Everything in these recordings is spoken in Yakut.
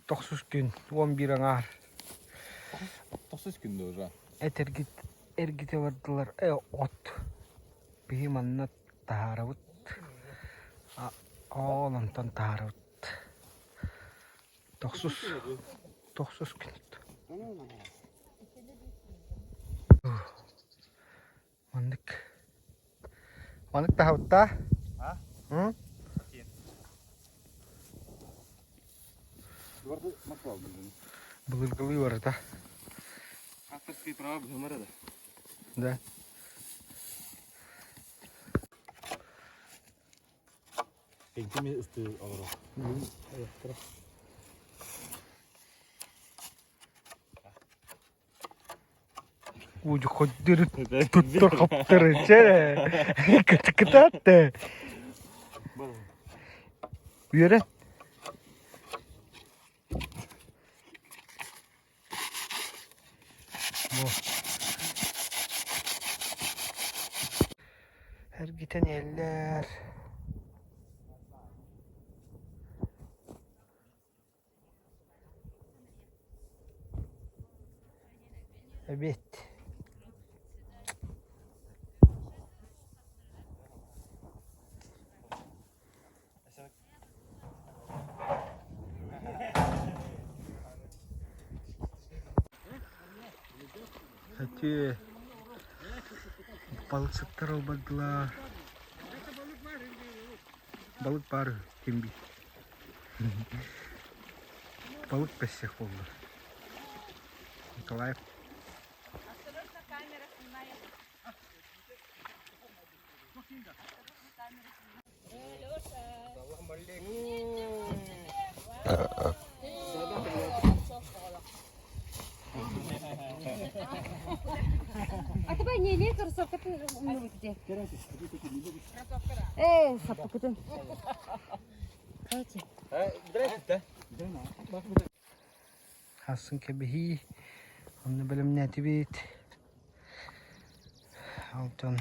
Тохсус күн, 11 аҥаар. Тохсус күн да уже. Эт эргит, эргитэ бардылар. Э, от. Биһи манна таһаарабыт. Оол онтон таһаарабыт. Тохсус, тохсус күн. Маннык. Маннык таһабыттаа. А? Былыргылыы барыта. Авторские права быһымара да. Да. Пенкими ыстыы олоро. Ходдыр туттар хаптар чэ кытаатты үөрэ Эргитэн иһэллэр. Эбиэт. Эти балыксыттар ылбардылар. Балык баар ким Балык бэссэх буолла. Николаев. Осторожно, камера снимает. Осторожно, камера снимает. А тебе не лей кроссовкатын умнубут Э, саппыкытын. Хасын кэбиһии, онно бэлэмнээтибит. Онтон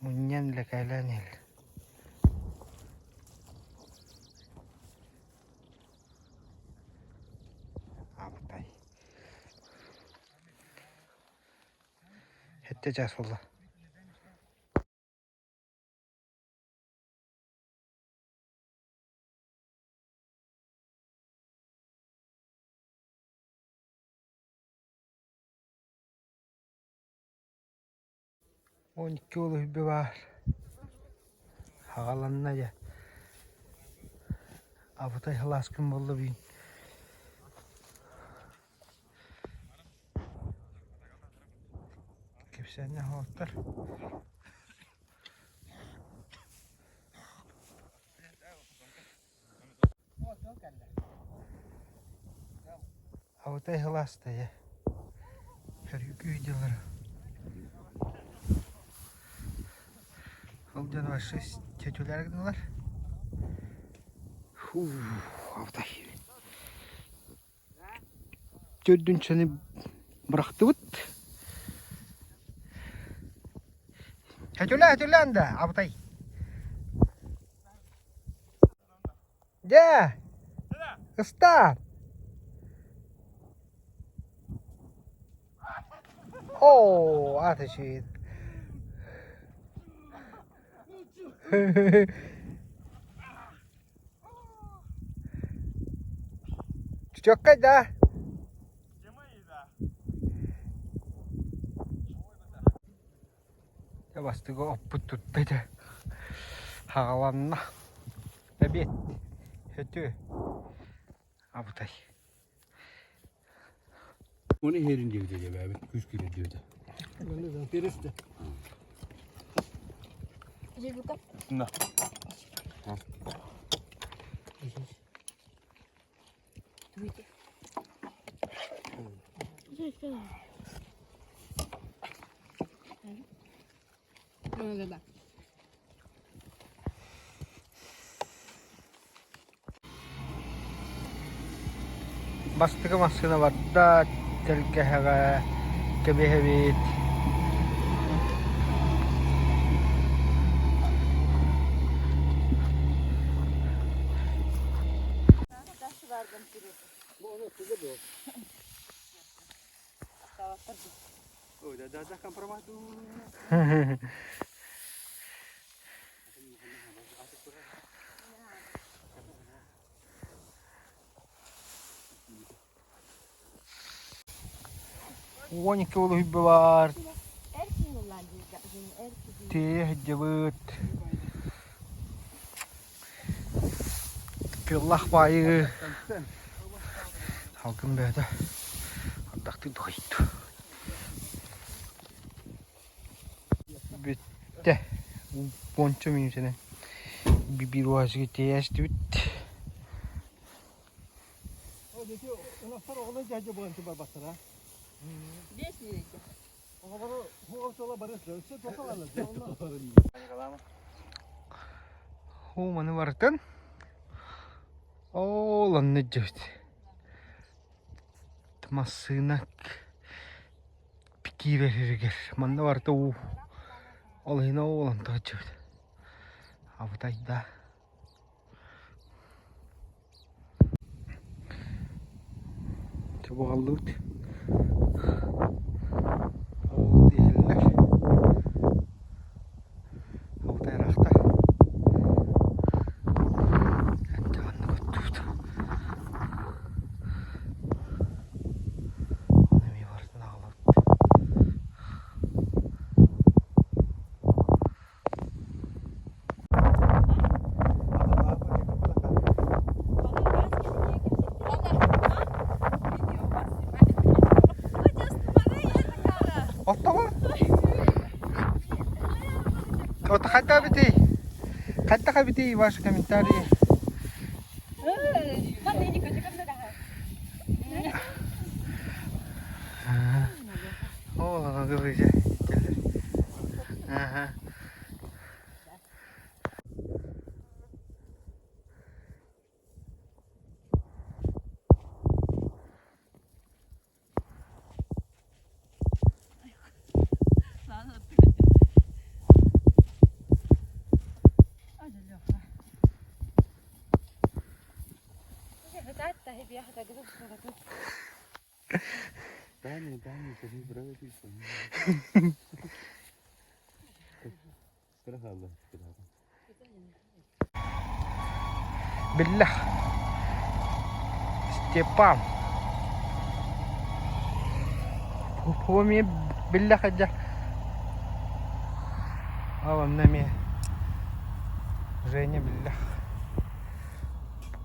мунньан лэкээлээн иһэл. Абытай. Сэттэ чаас буолла. 12 уол үһүбү баар. Аҕаланна дьэ. Абытай сылаас күн буолла бүгүн. Кэпсээннээх уолаттар. Абытай сылааста дьэ. Өрүүкүй дьыллара. Ол дьон вообще чөчүлэр гыналар. Фу, абытай. Төрдүнчэни бырахтыбыт. Чөчүлэ, чөчүлээн да, абытай. Дьэ, ыстаар. Оо, аты үчүгэй. Чөккөй да? Дьэ бастакы оппут тутта дьэ хаҕаланна. Эбиэт, өтүө, абытай. Оны иһэрин диэбитэ дьэбээбит, күүс киирэр диэбитэ. Пересте. На. Бастакы массыына барда, тэлгэһэҕэ кэбиһэбит. 12 улуһуйба баар. Тиэйэ сылдьыбыт. Тыаллаах баайы. Салгын бэйэтэ ардахтыы дохойду. Бүттэ. Уонча мүнүүтэнэн биир уазига тиэйээстибит. Уу маны барытын ол онно дьэбит массыына киирэр сиригэр манна барыта уу ол иһин ол онтон дьэбит абытайда Чобуҕаллыбыт Ол иһиллэр Алтай ыраахта Антах оннук оттубут Ону эмиэ барытын аҕалабыт Оттоҕо? Вот хайдах эбитий? Хайдах эбитий ваши комментарии? О, Ага. Биллэх Степан Бу эмиэ биллэх дьэ Ол онно эмиэ Женя биллэх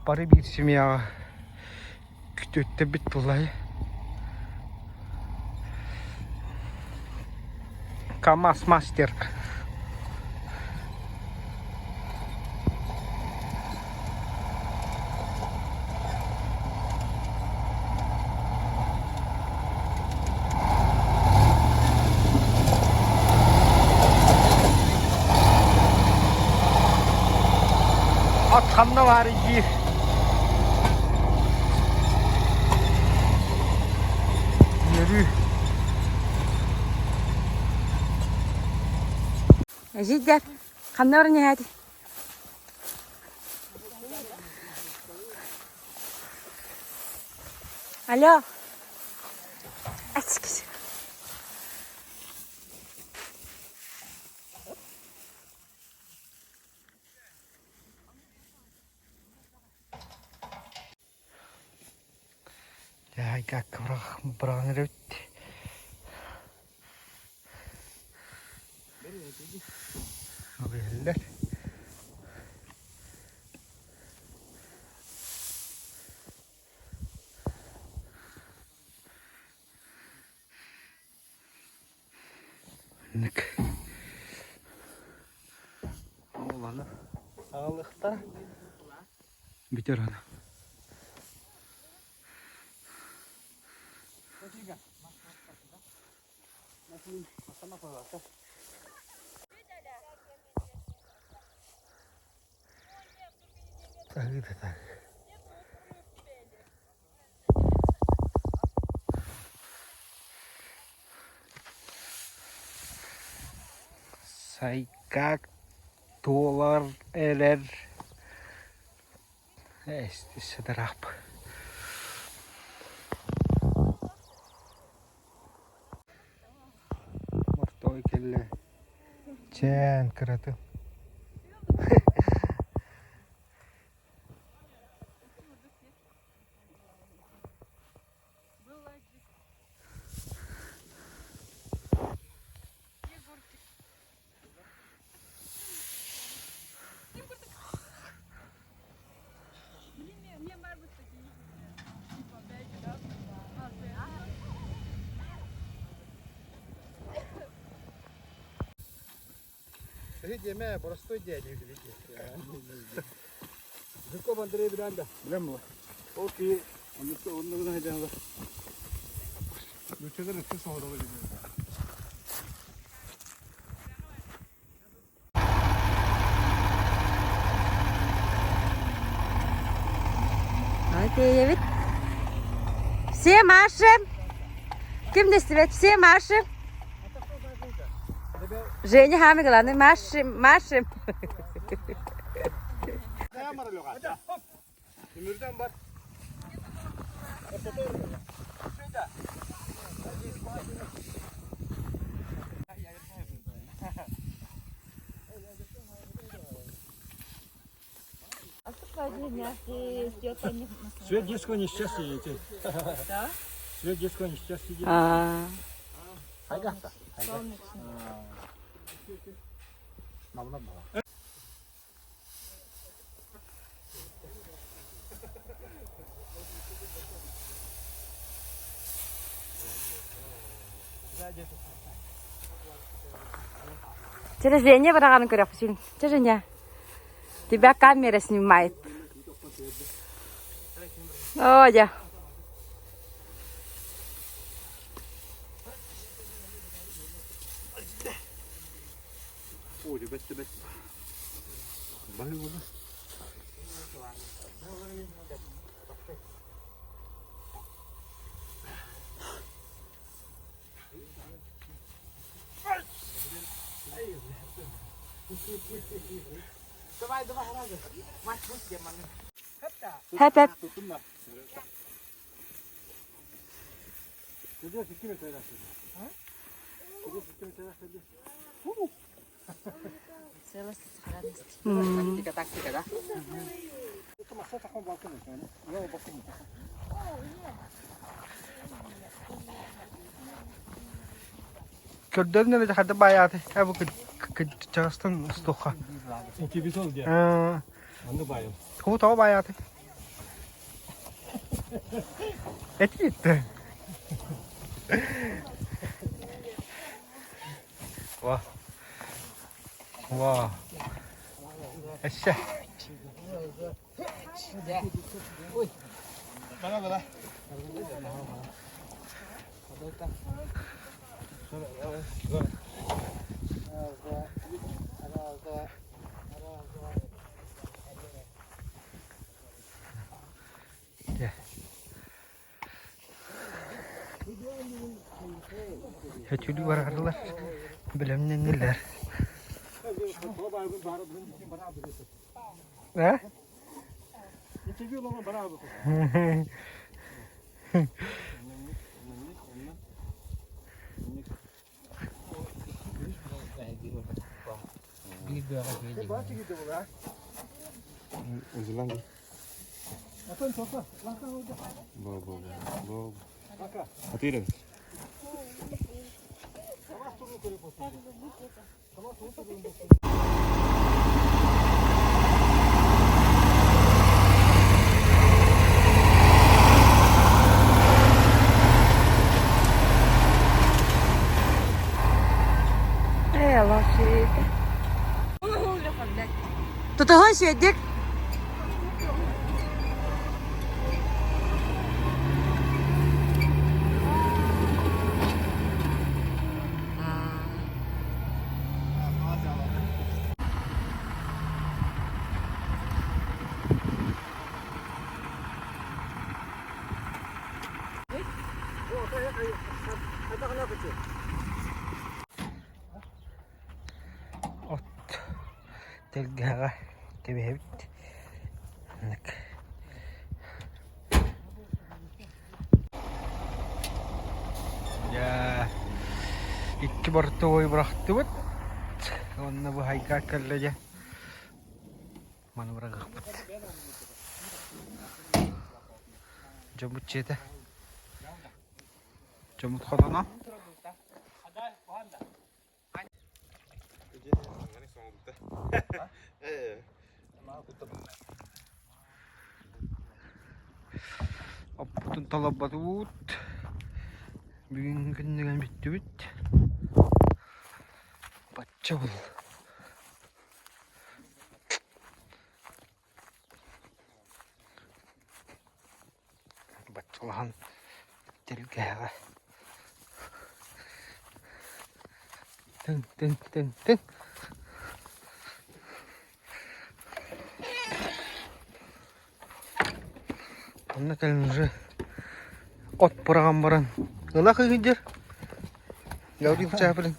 Бары биир семьяҕа Күтүөттэрбит буоллаҕай КамАЗ мастер Ат ханна баарый диир. Үөрүү. Эжидер, ханна баран иһээти? Алло. Ачкис. Дьэ, быраҕан эрэбит. Иһиллэр. Инник Оҕолону аҕалыахтара бүтэр аны. Таһыы да таһыы. Сайкак туолар эрэр сыдыраап. Кэпсээн кыратын. Диэмэ, простой дядя. Жуков Андрей билэн да? Билэн була. Окей. Онно гына хайдах. Нүччэлэр өттө соһоролор Окей, Все машем. Ким дэстибэт? Все машем. Женя самый главный. Машем, машем. Свет детского несчастья эти. Да? Свет детского несчастья. А, Через Женя бараҕаны көрөхпүтүн. Чэ, Женя. Тебя камера снимает. О, дьэ. Хэп хэп. Көрдөрүн эрэ хата баайааты. Бу кыччаҕастан устуохха. Хуу тоҕо баайааты. Этиитте. Ва. Ва. Эссе. Өтүлүү барарылар, бэлэмнэннилэр. Э? Ээ, лошадь. Тутуһун сүөдүк. От тэлгэһэҕэ кэбиһэбит. Маннык. Дьэ, икки бортовой бырахтыбыт. Уонна бу хайга кэллэ дьэ. Маны быраҕыахпыт. Дьоммут дьиэтэ. Дьоммут хотоно. Оппутун талабатыбыт. Бүгүн күннүгэн бүттүбүт. Бачча был. Баччалаһан тэлгэһэҕэ Тыҥ тыҥ тыҥ тыҥ Онно кэлин уже от быраҕан баран ынах ыһыйдыр Гаврил Чаприн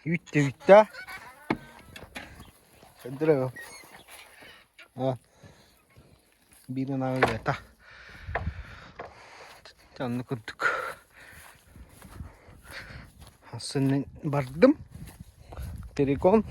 Үүттэ үүттэ Көрдөрө Биир ынаҕы ыата. Оннук курдук Сыннын бардым. Террикон.